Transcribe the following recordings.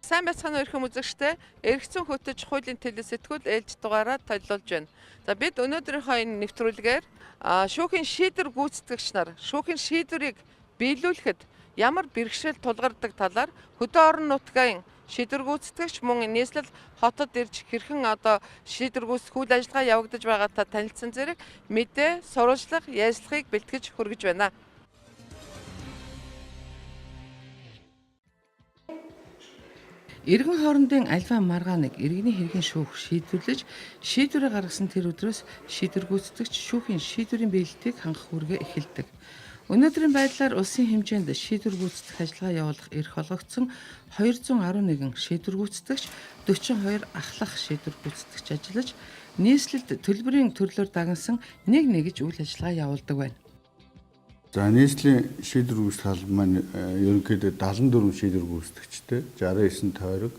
Сайн байцгаана уу эрхэм үзэгчдээ. Эргэцэн хөтөч хуулийн телесэтгүүл ээлж дугаараа толилуулж байна. За бид өнөөдрийнхөө энэ нэвтрүүлгээр шүүхийн шийдвэр гүйцэтгэгч нар шүүхийн шийдвэрийг биелүүлэхэд ямар бэрхшээл тулгардаг талаар хөдөө орон нутгийн шийдвэр гүйцэтгэгч мөн нийслэл хотод ирж хэрхэн одоо шийдвэр гүйцэтгэх үйл ажиллагаа явагдаж байгаатай танилцсан зэрэг мэдээ, сурвалжлага, ярилцлагыг бэлтгэж хүргэж байна. Иргэн хоорондын альва маргааныг иргэний хэргийн шүүх шийдвэрлэж, шийдвэрээ гаргасан тэр өдрөөс шийдвэр гүйцэтгэгч шүүхийн шийдвэрийн биелэлтийг хангах үүргээ эхэлдэг. Өнөөдрийн байдлаар улсын хэмжээнд шийдвэр гүйцэтгэх ажиллагаа явуулах эрх олгогдсон 211 шийдвэр гүйцэтгэгч, 42 ахлах шийдвэр гүйцэтгэгч ажиллаж, нийслэлд төлбөрийн төрлөөр дагнасан нэг нэгж үйл ажиллагаа явуулдаг байна. За нийслэлийн шийдвэр гүйцэтгэх алба маань ерөнхийдөө 74 шийдвэр гүйцэтгэгчтэй, 69 тойрог,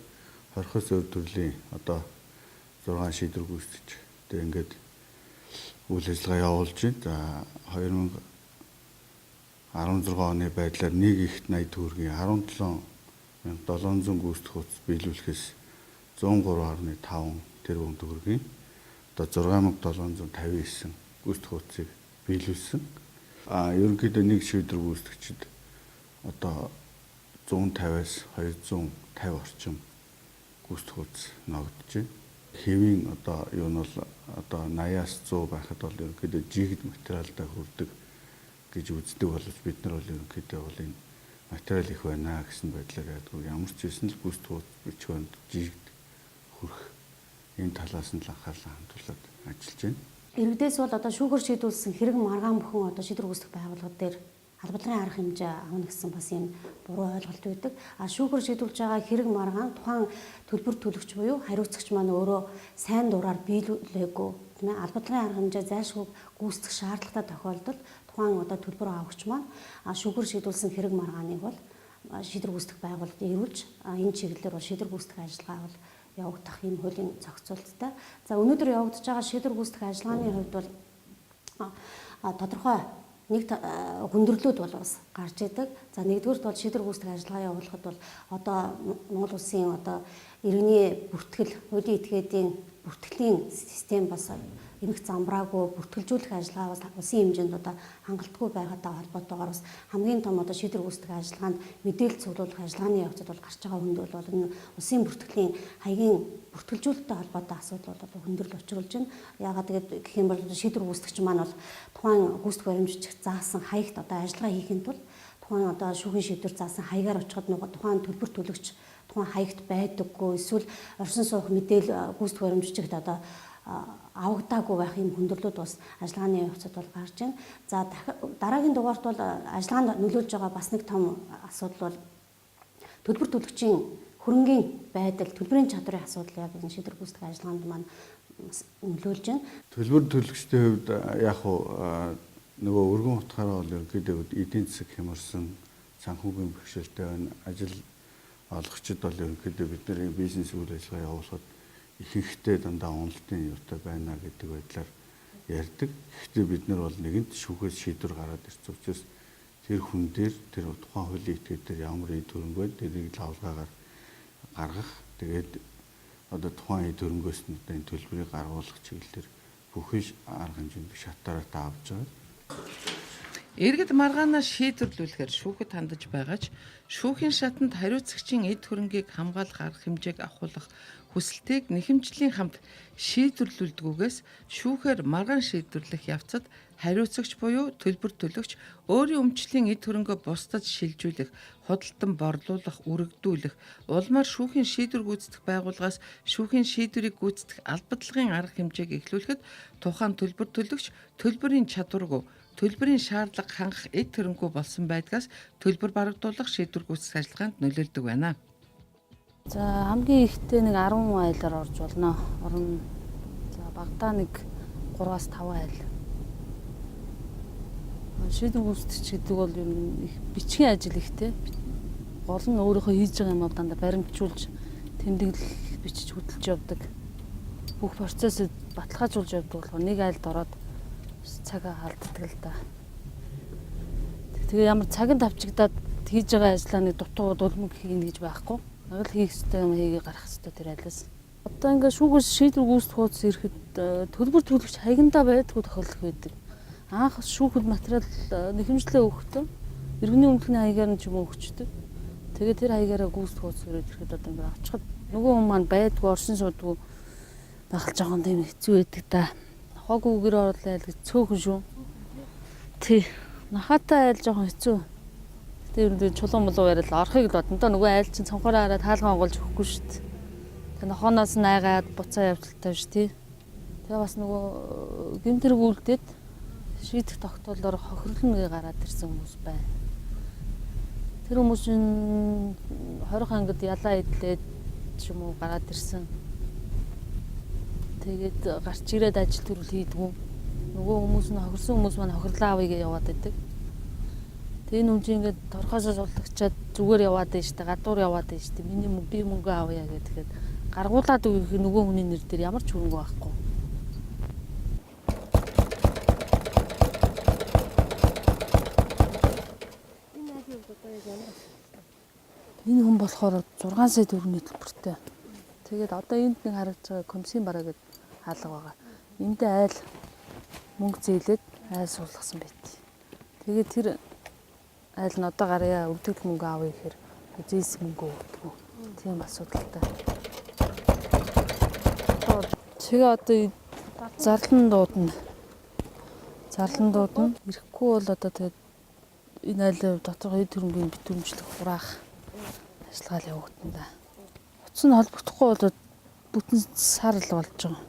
20-оос өөр төрлийн одоо 6 шийдвэр гүйцэтгэгчтэй ингээд үйл ажиллагаа явуулж байна. За 2016 оны байдлаар нэг ихт 80 төгрөгийн 17,700 гүйцэтгэх хуудас биелүүлэхээс 103.5 тэрбум төгрөгийн одоо 6,759 гүйцэтгэх хуудсыг биелүүлсэн. Ерөнхийдөө нэг шийдвэр гүйцэтгэгчид одоо 150-аас 250 орчим гүйцэтгэх хуудас ногдож байна. Хэвийн одоо юу нь бол одоо 80-аас 100 байхад бол ерөнхийдөө жигд материалдаа хүрдэг гэж үздэг боловч бид нар бол ерөнхийдөө бол энэ материал их байна гэсэн байдлаар ядгүй ямар ч байсан л гүйцэтгэх хуудас бичих хонд жигд хүрэх энэ талаас нь л анхаарлаа хандуулад ажиллаж байна. Иргэдээс бол одоо шүүхэр шийдүүлсэн хэрэг маргаан бүхэн одоо шийдвэр гүйцэтгэх байгууллага дээр албалгын арга хэмжээ авна гэсэн бас юм буруу ойлголт байдаг. А шүүхэр шийдүүлж байгаа хэрэг маргаан тухайн төлбөр төлөгч буюу хариуцагч маань өөрөө сайн дураар биелүүлээгүй, тийм ээ, албалгын арга хэмжээ зайлшгүй гүйцэтгэх шаардлагатай тохиолдолд тухайн одоо төлбөр авагч маань шүүхэр шийдүүлсэн хэрэг маргааныг бол шийдвэр гүйцэтгэх байгууллагад ирүүлж энэ чиглэлээр бол шийдвэр гүйцэтгэх ажиллагаа бол явагдах юм хуулийн зохицуулттай. За өнөөдөр явагдаж байгаа шийдвэр гүйцэтгэх ажиллагааны хувьд бол тодорхой нэг хүндрэлүүд бол бас гарч идэг. За нэгдүгüрт бол шийдвэр гүйцэтгэх ажиллагаа явуулахад бол одоо Монгол улсын одоо иргэний бүртгэл, хуулийн этгээдийн бүртгэлийн систем бас эмх замбраагүй бүртгэлжүүлэх ажиллагаа бас улсын хэмжээнд одоо хангалтгүй байгаатай холбоотойгоор бас хамгийн том одоо шийдвэр гүйцэтгэх ажиллагаанд мэдээлэл цуглуулах ажиллагааны явцад бол гарч байгаа хүндрэл бол энэ улсын бүртгэлийн хаягийн бүртгэлжүүлэлттэй холбоотой асуудал бол хүндрэл учруулж байна. Яагаад гэх юм бол шийдвэр гүйцэтгэгч маань бол тухайн гүйцэтгэх баримжигч заасан хаягт одоо ажиллагаа хийхин тулд тухайн одоо шүүхийн шийдвэр заасан хаягаар очиход тухайн төлбөр төлөгч тухайн хаягт байдаггүй эсвэл орсон суух мэдээлэл гүйцэтгэх баримжигчд одоо авагдаагүй байх юм хүндрэлүүд бас ажиллагааны явцад бол гарч байна. За дараагийн дугаарт бол ажиллагаанд нөлөөлж байгаа бас нэг том асуудал бол төлбөр төлөгчийн хөрөнгийн байдал, төлбөрийн чадварын асуудал яг энэ шийдвэр гүйцэтгэх ажиллагаанд маань бас нөлөөлж байна. Төлбөр төлөгчдийн хувьд яг нөгөө өргөн утгаараа бол ерөнхийдөө эдийн засаг хямарсан, санхүүгийн бэрхшээлтэй байна. Ажил олгогчид бол ерөнхийдөө бидний бизнес үйл ажиллагаа явуулахад ихэнхдээ дандаа уналтын юутай байна гэдэг байдлаар ярьдаг. Гэхдээ бид нар бол нэгэнт шүүхээс шийдвэр гараад ирсэн учраас тэр хүн дээр тэр тухайн хуулийн этгээд дээр ямар эд хөрөнгө вэ? Тэрийг лавлгаагаар гаргах. Тэгээд одоо тухайн эд хөрөнгөөс нь одоо энэ төлбөрийг гаргуулах чиглэлээр бүхэн арга хэмжээнд шатаараа авч байгаа. Иргэд маргаанаа шийдвэрлүүлэхээр шүүхэд хандаж байгаа ч шүүхийн шатанд хариуцагчийн эд хөрөнгийг хамгаалах арга хэмжээг авахулах хүсэлтийг нэхэмжлийн хамт шийдвэрлүүлдгүүгээс шүүхээр маргаан шийдвэрлэх явцад хариуцагч буюу төлбөр төлөгч өөрийн өмчлийн эд хөрөнгөө бусдад шилжүүлэх, худалдан борлуулах, өргөдүүлэх, улмаар шүүхийн шийдвэр гүйцэтгэх байгууллагаас шүүхийн шийдвэрийг гүйцэтгэх албадлагын арга хэмжээг эхлүүлэхэд тухайн төлбөр төлөгч төлбөрийн чадваргүй, төлбөрийн шаардлага хангах эд хөрөнгөө болсон байдгаас төлбөр барагдуулах шийдвэр гүйцэтгэх ажиллагаанд нөлөөлдөг байна. За хамгийн ихтэй нэг 10 айлаар орж болно. Орно. За багадаа нэг 3-аас 5 айл. Шийдвэр гүйцэтгэгч гэдэг бол юм их бичгийн ажил ихтэй. Гол нь өөрийнхөө хийж байгаа юмаа дандаа баримтжуулж, тэмдэглэл бичиж хөдөлж явдаг. Бүх процессыг баталгаажуулж явдаг болохоор нэг айлд ороод цаг алддаг л да. Тэгээ ямар цагийн тавчигдаад хийж байгаа ажлаа нэг дутуу дулмаг хийнэ гэж байхгүй. Яг л хийх ёстой юм хийгээ гарах ёстой тэр айлаас. Одоо ингээд шүүгээс шийдвэр гүйцэтгэх хуудас ирэхэд төлбөр төлөгч хаягандаа байдгүй тохиолдол байдаг. Анх шүүхэд материал нэхэмжлээ өгөхдөө иргэний өмнөхний хаягаар нь ч юм уу өгчдөг. Тэгээ тэр хаягаараа гүйцэтгэх хуудас өрөөд ирэхэд одоо ингээд очиход нөгөө хүн маань байдгүй, оршин суудгүй байх л жоохон тийм хэцүү байдаг та. Нохоогүй гэр оруулаа айл гэж цөөхөн шүү. Тий. Нахаатай айл жоохон хэцүү. Гэтэ ер нь чулуун мулуу барил орохыг л бодно доо. Нөгөө айл чинь цонхороо хараад хаалгаа онгоолж өгөхгүй шүү дээ. Тэгээ нохооноос найгаад буцаа явуултай биш тий. Тэгээ бас нөгөө гэмт хэрэг үлдээд шийдэх тогтоолоор хохирлно гэ гараад ирсэн хүмүүс байна. Тэр хүмүүс нь 20 ангид ялаа идлээд ч юм уу гараад ирсэн. Тэгээд гарч ирээд ажил төрөл хийдгүү. Нөгөө хүмүүс нь хохирсон хүмүүс маань хохирлоо авъя гэж яваад байдаг. Тэгээ энэ хүн чинь ингээд торхоосоо суллагчаад зүгээр яваад байна штэ, гадуур яваад байна штэ. Миний мөнгө би мөнгө авъя гэхэд гаргуулад өгөх нөгөө хүний нэр дээр ямар ч хөрөнгө байхгүй. Энэ хүн болохоор 6 сая төгрөгийн төлбөртэй. Тэгээд одоо энд нэг харагдж байгаа комиссийн бараа гэдэг хаалга байгаа. Энд айл мөнгө зээлээд айл суулгасан байт. Тэгээд тэр айл нь одоо гарья өвдөх мөнгө авъя гэхээр зээлсэн мөнгө өгдөггүй. Тийм асуудалтай. Тэгээ одоо зарлан дуудана. Зарлан дуудана. Ирэхгүй бол одоо тэгээд энэ айлын доторх эд хөрөнгийн битүүмжлэх хураах ажиллагаа л явагдана да. Утас нь холбогдохгүй бол бүтэн сар л болж байгаа.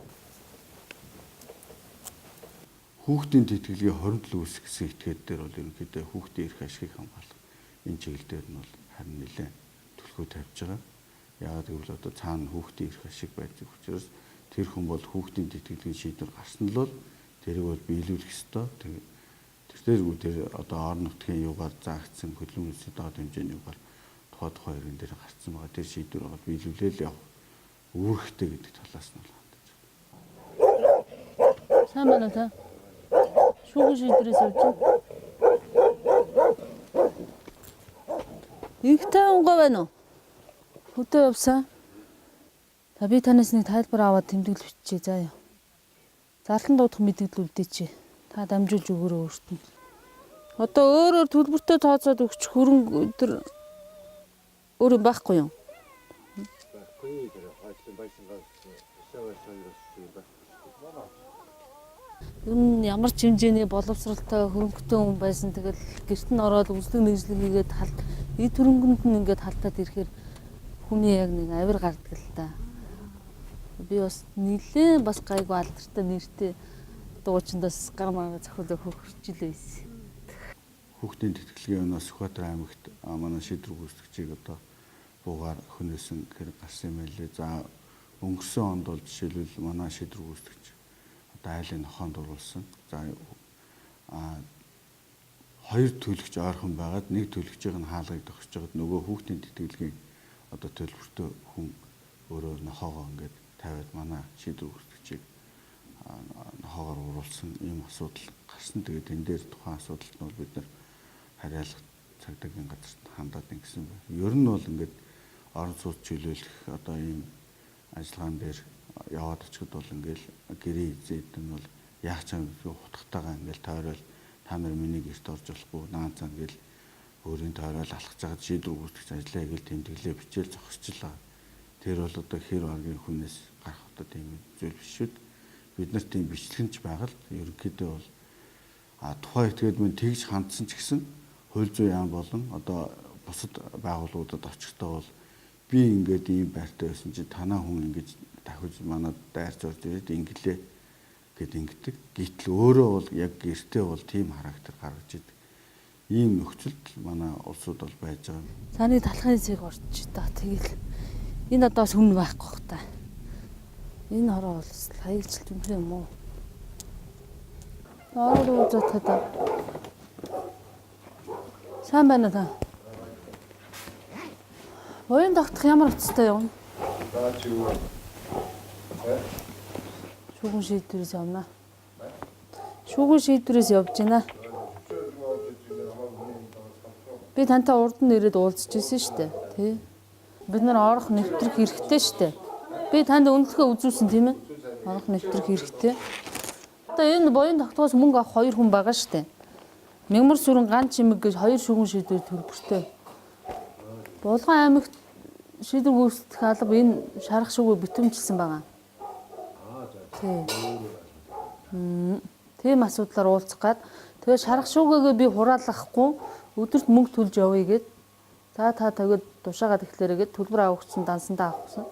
Хүүхдийн тэтгэлгийн 27 үүсэх гэсэн этгээд дээр бол ерөнхийдөө хүүхдийн эрх ашигыг хамгаалах энэ чиглэл дээр нь бол харин нэлээд түлхүү тавьж байгаа. Яагаад гэвэл одоо цаана хүүхдийн эрх ашиг байдаг учраас тэр хүн бол хүүхдийн тэтгэлгийн шийдвэр гарсан л бол тэрийг бол биелүүлэх ёстой. Тэр дээргүй тэр одоо орон нутгийн юугаар заагдсан хөдөлмөрийн үндэсний доод хэмжээний юугаар тухай хэрэг дээр гарцсан байгаа. Тэр шийдвэр бол биелүүлээл явах үүрэгтэй гэдэг талаас нь бол хандаж байна. Сайн байна уу та? Шүүхэн шийдвэрээс явж байна. Инхтэй унгай байна уу? Хөдөө явсан. За би танаас нэг тайлбар аваад тэмдэглэл биччихье заа юу. Зарлан дуудах мэдээлэл үлдээч. Та дамжуулж өгөөрэй өөрт нь. Одоо өөрөөр төлбөртөө тооцоод өгч хөрөнгө өдр өөр юм байхгүй юу? Байхгүй тэр хойшлон байсан гал Ер нь ямар ч хэмжээний боловсралтай хөрөнгөтэй хүн байсан тэгэл гэрт нь ороод үзлэг нэгжлэг хийгээд халт эд хөрөнгөнд нь ингээд халтаад ирэхээр хүний яг нэг авир гардаг л та. Би бас нилээн бас гайгүй алдартай нэртэй дуучиндаас гар маа зохиолоо хөхөрч л байсан. Хүүхдийн тэтгэлгийн өнөөс Сүхбаатар аймагт манай шийдвэр гүйцэтгэгчийг одоо буугаар хөнөөсөн хэрэг гарсан юм байлээ. За өнгөрсөн онд бол жишээлбэл манай шийдвэр гүйцэтгэгч одоо айлын нохоонд уруулсан. За хоёр төлөгч ойрхон байгаад нэг төлөгчийг нь хаалгыг тохирч байгаад нөгөө хүүхдийн тэтгэлгийн одоо төлбөртөө хүн өөрөө нохоогоо ингээд тавиад манай шийдвэр гүйцэтгэгчийг нохоогоор уруулсан ийм асуудал гарсан. Тэгээд энэ дээр тухайн асуудалд нь бол бид нар харьяалах цагдаагийн газарт хандаад ингэсэн байна. Ер нь бол ингээд орон сууц чөлөөлөх одоо ийм ажиллагаан дээр яваад очиход бол ингээл гэрээ эзэд нь бол яах ч юм хутгатайгаа ингээл тойрол та нар миний гэрт орж болохгүй наан цаан гэл өөрийн тойрол алхаж байгаа шийдвэр гүйцэтгэж ажиллая гэл тэмдэглээ бичээл зогсчлаа. Тэр бол одоо хэр оргийн хүнээс гарах одоо тийм зүйл биш шүү дээ. Бид нарт тийм бичлэгэнч байгаа л ерөнхийдөө бол тухайн этгээд мөн тэгж хандсан ч гэсэн хууль зүйн яам болон одоо бусад байгууллагуудад очихдоо бол би ингээд ийм байртай байсан чи танаа хүн ингэж дахиж манад дайрч орж ирээд инглээ гэд ингэдэг. Гэтэл өөрөө бол яг гэртээ бол тийм характер гаргаж идэг. Ийм нөхцөлд манай улсууд бол байж байгаа. Цааны талхын цэг орч та тэгэл энэ одоо бас хүн байхгүй бах та. Энэ хороо бол хаягчлт юм юм уу? Ороо үзээд та. Сайн байна та. Буян тогтох ямар утастай юм? За чи юу? Шүүгэн шийдвэрээс явна. Шүүгэн шийдвэрээс явж байна. Би тантай урд нь ирээд уулзч ирсэн шүү дээ. Тэ? Бид нар орох нэвтрэх хэрэгтэй штэ. Би танд үнэлгээ үзүүлсэн тийм ээ. Орох нэвтрэх хэрэгтэй. Одоо энэ буян тогтоогоос мөнгө авах хоёр хүн байгаа штэ. Мягмар сүрэн ган чимэг гэж хоёр шүгэн шийдвэр төлбөртэй. Булган аймагт шийдвэр гүйцэтгэх алба энэ шарах шүгөө битүүмжилсэн байгаа. Тий. Тийм асуудлаар уулзах гад тэгээ шарах шүүгээгээ би хураалгахгүй өдөрт мөнгө төлж явъя гэд. За та тэгээд тушаагаад эхлээрэй гэд төлбөр авахсан дансандаа авахсан.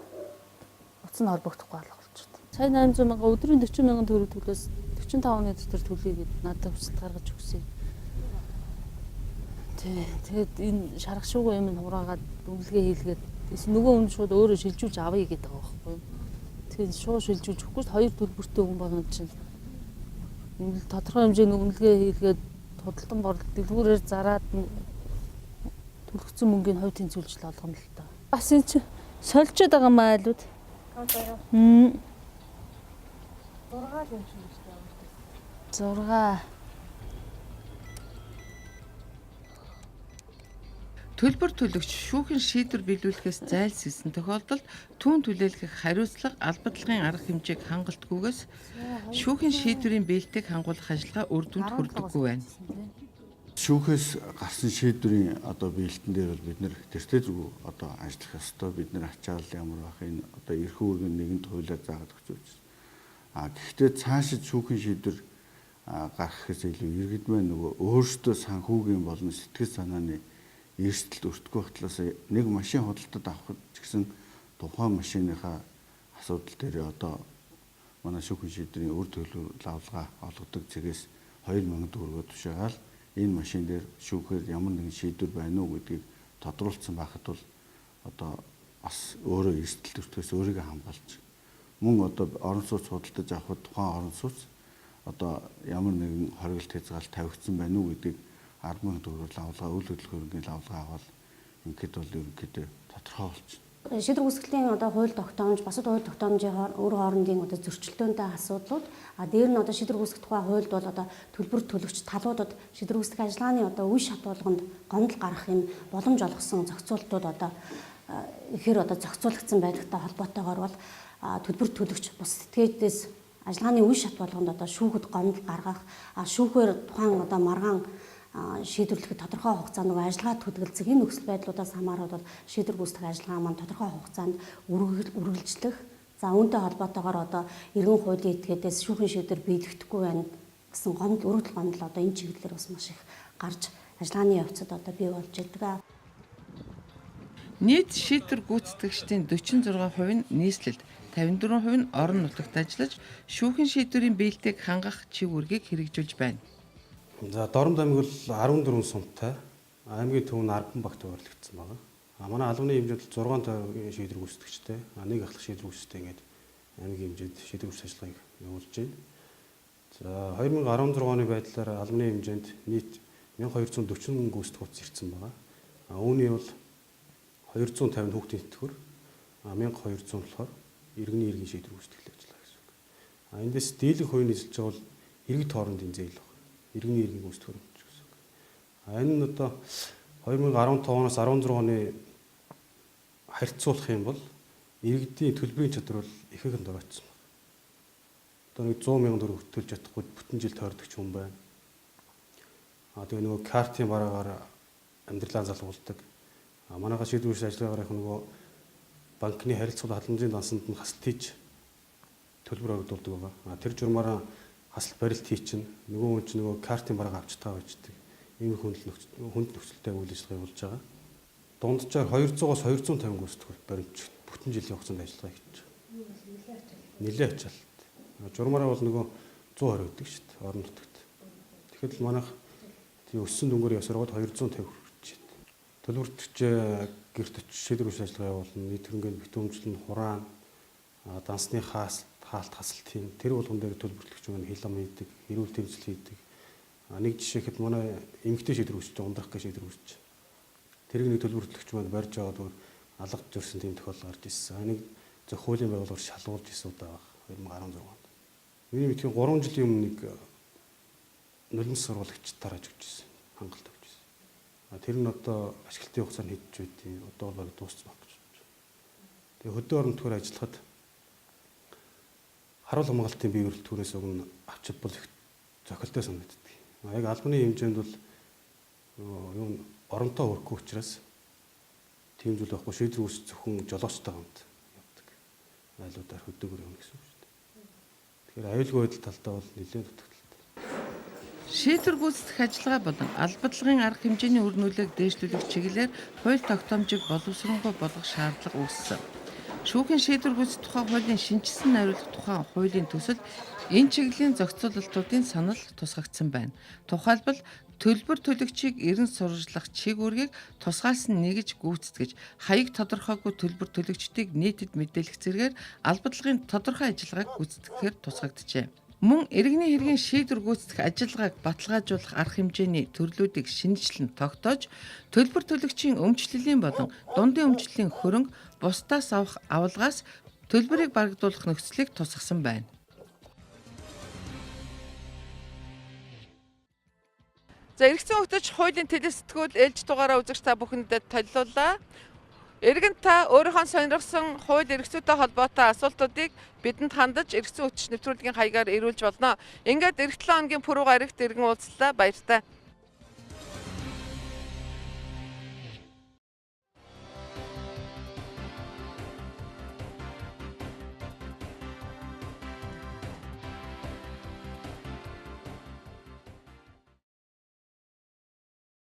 Утас нь холбогдохгүй алга болчиход. Сая 800 мянга өдрийн 40 мянган төгрөг төлөөс 45 оны дотор төлөе гэд надад хүсэлт гаргаж өгсөн. Тий. Тэгээд энэ шарах шүүгээ юм нь хураагаад үнэлгээ хийлгээд нөгөө хүн шууд өөрөө шилжүүлж авъя гэдэг байгаа байхгүй юу? Тэгээд шууд шилжүүлж өгөхгүй хоёр төлбөртэй хүн байгаа юм чинь. Тодорхой хэмжээний үнэлгээ хийлгээд худалдан борлол дэлгүүрээр зараад төлөгдсөн мөнгийг хувь тэнцвүүлж л олгоно л доо. Бас энэ чинь сольжод байгаа маа айлууд. 6 л юм шиг шүү дээ. 6. Төлбөр төлөгч шүүхийн шийдвэр биелүүлэхээс зайлсхийсэн тохиолдолд түүн түлээлгэх хариуцлага албадлагын арга хэмжээг хангалтгүйгээс шүүхийн шийдвэрийн бээлтийг хангуулах ажиллагаа үр дүнд хүрдэггүй байна. Шүүхээс гарсан шийдвэрийн одоо бээлтэн дээр бол бид нэр тэртээ зүг одоо ажиллах ёстой. Бид нэр ачаал ямар байх энэ одоо эрх үүрэг нэгэнт хуулиар заагаад өгч байна. А гэхдээ цаашид шүүхийн шийдвэр гаргахаас илүү иргэд маань нөгөө өөрсдөө санхүүгийн болон сэтгэл санааны эрсдэлд өртөхгүй байх талаас нэг машин худалдад авахд ч гэсэн тухайн машиныхаа асуудал дээр одоо манай шүүхийн шийдвэрийн үр төлөв лавлгаа олгодог цэгээс 2000 төгрөгөөр тушаагаал энэ машин дээр шүүхээр ямар нэгэн шийдвэр байна уу гэдгийг тодруулсан байхад бол одоо бас өөрөө эрсдэлд өртөхөөс өөрийгөө хамгаалж мөн одоо орон сууц худалдаж авахд тухайн орон сууц одоо ямар нэгэн хориглолт хязгаарлалт тавигдсан байна уу гэдгийг 10,000 төгрөгөөр лавлгаа үйл хөдлөх хөрөнгийн лавлгаа аваад ингээд бол ерөнхийдөө тодорхой болчихно. Шийдвэр гүйцэтгэлийн одоо хууль тогтоомж, бусад хууль тогтоомжийн өөр хоорондын одоо зөрчилдөөнтэй асуудлууд, а дээр нь одоо шийдвэр гүйцэтгэх тухай хуульд бол одоо төлбөр төлөгч талуудад шийдвэр гүйцэтгэх ажиллагааны одоо үе шат болгонд гомдол гаргах юм боломж олгосон зохицуултууд одоо ихээр одоо зохицуулагдсан байдагтай холбоотойгоор бол төлбөр төлөгч бус этгээдээс ажиллагааны үе шат болгонд одоо шүүхэд гомдол гаргах, шүүхээр тухайн одоо маргаан шийдвэрлэхэд тодорхой хугацаанд нөгөө ажиллагаа түлгэлцэх энэ нөхцөл байдлуудаас хамаарат бол шийдвэр гүйцэтгэх ажиллагаа маань тодорхой хугацаанд үргэлжлэх. За үүнтэй холбоотойгоор одоо иргэн хуулийн этгээдээс шүүхийн шийдвэр биелэгдэхгүй байна гэсэн гомдол, өргөдөл гомдол одоо энэ чиглэлээр бас маш их гарч ажиллагааны явцад одоо бий болж байдаг. Нийт шийдвэр гүйцэтгэгчдийн 46% нь нийслэлд, 54% нь орон нутагт ажиллаж шүүхийн шийдвэрийн бээлтийг хангах чиг үүргийг хэрэгжүүлж байна. За Дорнод аймаг бол 14 сумтай, аймгийн төв нь 10 багт хуваарлагдсан байна. А манай албаны хэмжээнд 6 тойргийн шийдвэр гүйцэтгэгчтэй, нэг ахлах шийдвэр гүйцэтгэгчтэй ингээд аймгийн хэмжээнд шийдвэр гүйцэтгэх ажиллагааг явуулж байна. За 2016 оны байдлаар албаны хэмжээнд нийт 1240 гүйцэтгэх утас ирсэн байна. А үүний бол 250 хүүхдийн тэтгэвэр, 1200 болохоор иргэний иргэн шийдвэр гүйцэтгэл ажиллаа гэсэн үг. А эндээс дийлэнх хувийн эзэлж байгаа бол иргэд хоорондын зээл байна. Иргэний иргэн гүйцэтгэх хөрөнгө гэсэн үг. А энэ нь одоо 2015 оноос 16 оны харьцуулах юм бол иргэдийн төлбөрийн чадвар бол ихэнх нь доройтсон байна. Одоо нэг 100 мянган төгрөг төлж чадахгүй бүтэн жил тойрдог ч юм байна. А тэгээ нөгөө картын бараагаар амьдралаа залгуулдаг. А манайхаа шийдвэр ажиллагаагаар яг нөгөө банкны харилцагч халамжийн дансанд нь хасалт хийж төлбөр орогдуулдаг байгаа. А тэр журмаараа хасалт барилт хийчин нөгөө хүн чинь нөгөө картын бараагаа авч таа байждаг. Ийм хүнд нөхцөлтэй үйл ажиллагаа явуулж байгаа. Дунджаар 200-аас 250 гүйцэтгэх баримтч бүтэн жилийн хугацаанд ажиллагаа хийж байгаа. Нэлээд ачаалт. Журмаараа бол нөгөө 120 гэдэг шүү дээ орон нутагт. Тэгэхэд л манайх тий өссөн дүнгээр явсараад 250 хүрч байна. Төлбөртөгч гэрт очиж шийдвэр үйлч ажиллагаа явуулна. Нийт хөрөнгөний битүүмжлэн хураан дансны хаалт хасалт хийн. Тэр болгон дээр төлбөртлөгч маань хил ам хийдэг, эрүүл тэмцэл хийдэг. Нэг жишээхэд манай эмэгтэй шийдвэр үүсэж ундрах гэж шийдвэр үүсэж. Тэрийг нэг төлбөртлөгч маань барьж аваад өөр алга зөрсөн тийм тохиолдол гарч ирсэн. Нэг зөв хуулийн байгууллагаар шалгуулж ирсэн удаа баг 2016 онд. Миний мэдхийн 3 жилийн өмнө нэг нулимс сургуулагч тарааж өгч ирсэн. Хангалт өгч ирсэн. Тэр нь одоо ашиглалтын хугацаа нь хэдэж байдیں۔ Одоо бол баг дууссан баг гэж. Тэгээ хөдөө оронтгоор ажиллахад харуул хамгаалтын бие бүрэлдэхүүнээс уг нь авч чадбал их зохилтой санагддаг. Яг албаны хэмжээнд бол нөгөө юу оронтоо хөрөхгүй учраас тийм зүйл байхгүй, шийдвэр үүс зөвхөн жолоочтой хамт явдаг. Айлуудаар хөдөөгөр явна гэсэн үг шүү дээ. Тэгэхээр аюулгүй байдал талдаа бол нэлээд дутагдaltaй. Шийдвэр гүйцэтгэх ажиллагаа болон албадлагын арга хэмжээний үр нөлөөг дээшлүүлэх чиглэлээр хууль тогтоомжийг боловсронгуй болгох шаардлага үүссэн. Шүүхийн шийдвэр гүйцэтгэх тухай хуулийн шинэчилсэн найруулах тухай хуулийн төсөл энэ чиглэлийн зохицуулалтуудын санал тусгагдсан байна. Тухайлбал төлбөр төлөгчийг эрен сурвалжлах чиг үүргийг тусгаалсан нэгж гүйцэтгэж, хаяг тодорхойгүй төлбөр төлөгчдийг нийтэд мэдээлэх зэргээр албадлагын тодорхой ажиллагааг гүйцэтгэхээр тусгагджээ. Мөн иргэний хэргийн шийдвэр гүйцэтгэх ажиллагааг баталгаажуулах арга хэмжээний төрлүүдийг шинэчлэн тогтоож, төлбөр төлөгчийн өмчлөлийн болон дундын өмчлөлийн хөрөнгө бусдаас авах авалгаас төлбөрийг барагдуулах нөхцөлийг тусгасан байна. За эргэцэн өгтөж хуулийн телесэтгүүл ээлж дугаараа үзэгч та бүхэндээ толиуллаа. Иргэн та өөрийнхөө сонирхсон хууль эрх зүйтэй холбоотой асуултуудыг бидэнд хандаж эргэцэн өгтөж нэвтрүүлгийн хаягаар ирүүлж болно. Ингээд эх 7 хоногийн пүрэв гарагт иргэн уулзлаа. Баяртай.